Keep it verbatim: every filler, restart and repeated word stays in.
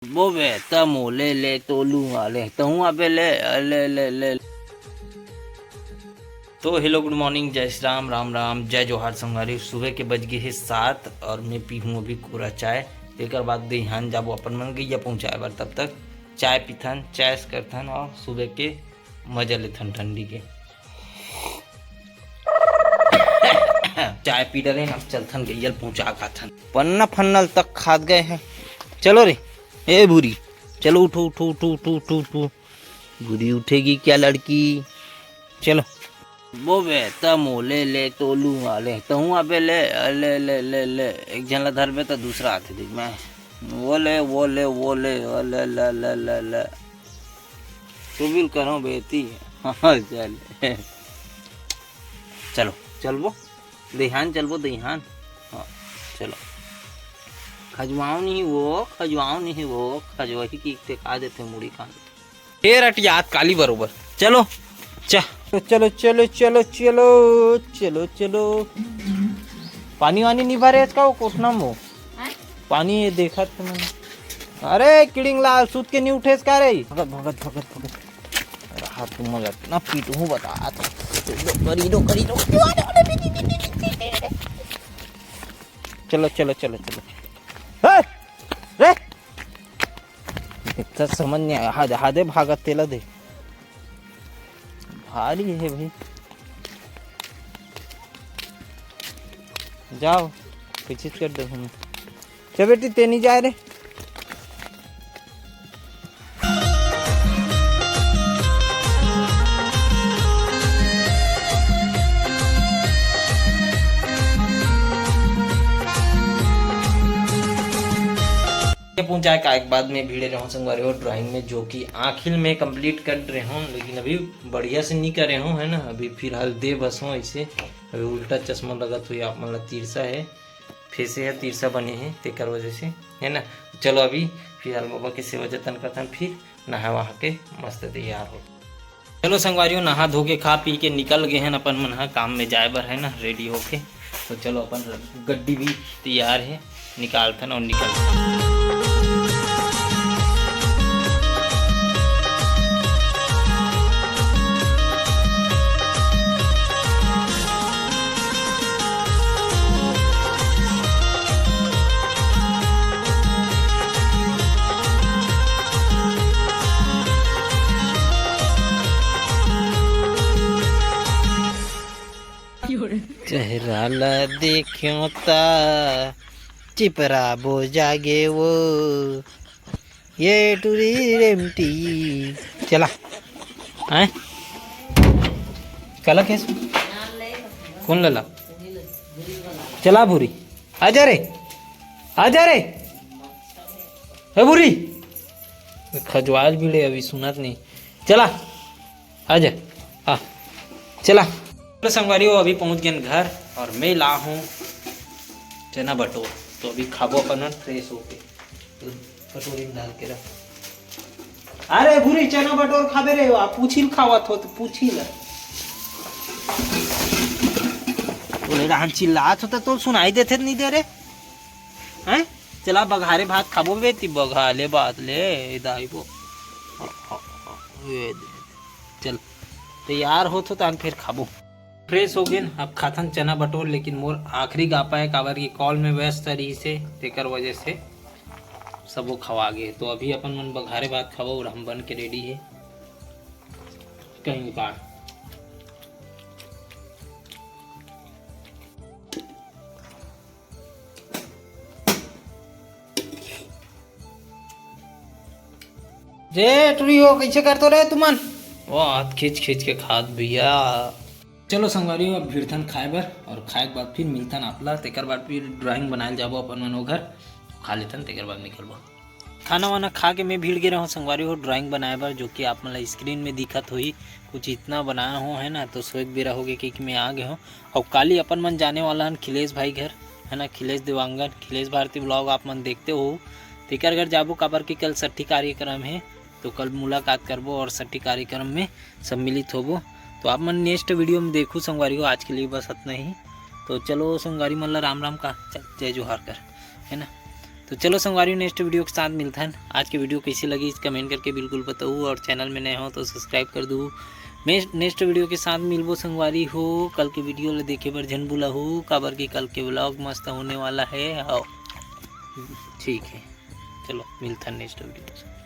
बोबे त मोले ले, तोलू वाले तहूँ आबे ले, ले, ले, ले। तो हेलो, गुड मॉर्निंग, जय श्री राम, राम राम, जय जोहार संगवारी। सुबह के बज गए हे सात और मैं पीहूँ अभी कोरा चाय। तेकर बाद देहान जाबो अपन मन गैया पहुँचाए बर। तब तक चाय पीथन, चाय करथन और सुबह के मजा लेथन ठंडी के। चाय पी डरे, अब चलथन गैया ल पहुँचा खाथन। पन्ना फन्नल तक खात गए हैं। चलो रे, ए भूरी, चलो उठो, उठो, उठो, उठो, उठो, उठो। भूरी उठेगी क्या लड़की? चलो। बोबे त मोले ले, तोलू वाले तहूँ आबे ले, ले, ले, ले, ले। एक झन ला धरबे त दूसरा आथे, देख मैं। वो ले, वो ले, वो ले, ओ ले, ले, ले, ले, ले। तू भी करो बेटी। हाँ, चल। चलो, चलबो। देहान चलबो, देहान। हाँ, चलो। खजवाओ नहीं वो, खजवाओ नहीं वो, खजवाही की टेका देथे मुड़ी कान। फेर अटियात काली बरोबर। चलो, च-, चलो, चलो, चलो, चलो, चलो, चलो। पानी वानी नहीं भरे इसका वो कोठना में। पानी ये देखा था मैंने। अरे, किड़िंग लाल, सूत के नहीं उठे इसका रे। भगत, भगत, भगत, भगत। रहा तुम मगर इतना पीटू हूँ, बता। दो करी, दो करी, दो। चलो, चलो, चलो, चलो। हे! रे! इतना समझ नहीं आया। हादे, हादे भागत तेला दे। भारी है भाई। जाओ, पीछे कर दो हमें। चल बेटी, ते नहीं जाए रे। पहुंचाए का एक बाद में भिड़े रहूं संगवारी हो ड्राइंग में, जो कि आखिर में कंप्लीट कर रहे हूँ, लेकिन अभी बढ़िया से नहीं करे हूँ, है ना। अभी फिलहाल दे बस हूँ ऐसे, अभी उल्टा चश्मा लगत हुई आप मन ला तिरसा है, फेसे है तिरसा बने है, तेकर वजह से, है ना। चलो अभी फिलहाल बाबा के सेवा जतन करथन, फिर नहा वहा के मस्त तैयार हो। चलो संगवारी हो, नहा धो के खा पी के निकल गए हैं अपन मन ह काम में जाए बर, है ना, रेडी होके। तो चलो अपन गड्डी भी तैयार है, निकालथन और निकल। चेहरा ला देखियो ता चिपरा बो जागे वो, ये टुरी रेमटी। चला। हैं? कला कैसे? कौन लला? चला भूरी। आजा रे। आजा रे। ए भूरी। खजवाल भी ले अभी सुनत नहीं। चला। आजा। आ। चला। तो संगवारी हो, अभी पहुंच गए घर और मैं ला हूँ चना बटोर। तो अभी खाबो अपन फ्रेश होके। कटोरी में डाल के रख। अरे भूरी, चना बटोर खाबे रे, आप पूछी ल खावत हो तो पूछी ल। तोले रहन चिल्लात हो तो तोल सुनाई देथे नहीं दे रे। हैं? चला बघारे भात खाबो बेटी, बघाले भात ले, ए दाई बो। ये दे। चल, तैयार होत हो तान फिर खाबो। फ्रेश हो गेन, अब खाथन चना बटोर, लेकिन मोर आखिरी गापा है, काबर की कॉल में व्यस्त रही से, तेकर वजह से सबो खवा गे। तो अभी अपन मन बघारे भात खाबो और हम बन के रेडी है कहीं बार। जे टुरी हो, कैसे करतो रहे तुमन? वो हाथ खींच खींच के खात भैया। चलो संगवारी हो, अब भिड़थन खाए बर और खाए के बाद फिर मिलथन आपला। तेकर बाद फिर ड्राइंग बनाए ल जाबो अपन मन ओ घर, खा लेथन, तेकर बाद निकलबो। खाना वाना खा के मैं भिड़ गे रहूँ संगवारी हो ड्राइंग बनाए बर, जो कि आप मन ला स्क्रीन में दिखत होही। कुछ इतना बनाया हूँ, है ना, तो सोए के बेरा हो गए कि, कि मैं आ गए हूँ। और काली अपन मन जाने वाला हन खिलेश भाई घर, है ना, खिलेश देवांगन, खिलेश भारती ब्लॉग आप मन देखते हो, तेकर घर जाबो, काबर कि कल सट्ठी कार्यक्रम है, तो कल मुलाकात करबो और सट्ठी कार्यक्रम में सम्मिलित होबो। तो आप मन नेक्स्ट वीडियो में देखू संगवारी हो, आज के लिए बस इतना ही। तो चलो संगवारी मन ला राम राम का, चल, जय जोहार कर, है ना। तो चलो संगवारी, नेक्स्ट वीडियो के साथ मिलथन। आज के वीडियो कैसे लगी, कमेंट करके बिल्कुल बताऊ, और चैनल में नए हो तो सब्सक्राइब कर दू। मैं नेक्स्ट वीडियो के साथ मिलबो संगवारी हो। कल के वीडियो ला देखे बर झन भूलहू, काबर कि कल के व्लॉग मस्त होने वाला है। आओ, ठीक है, चलो मिलथन नेक्स्ट वीडियो।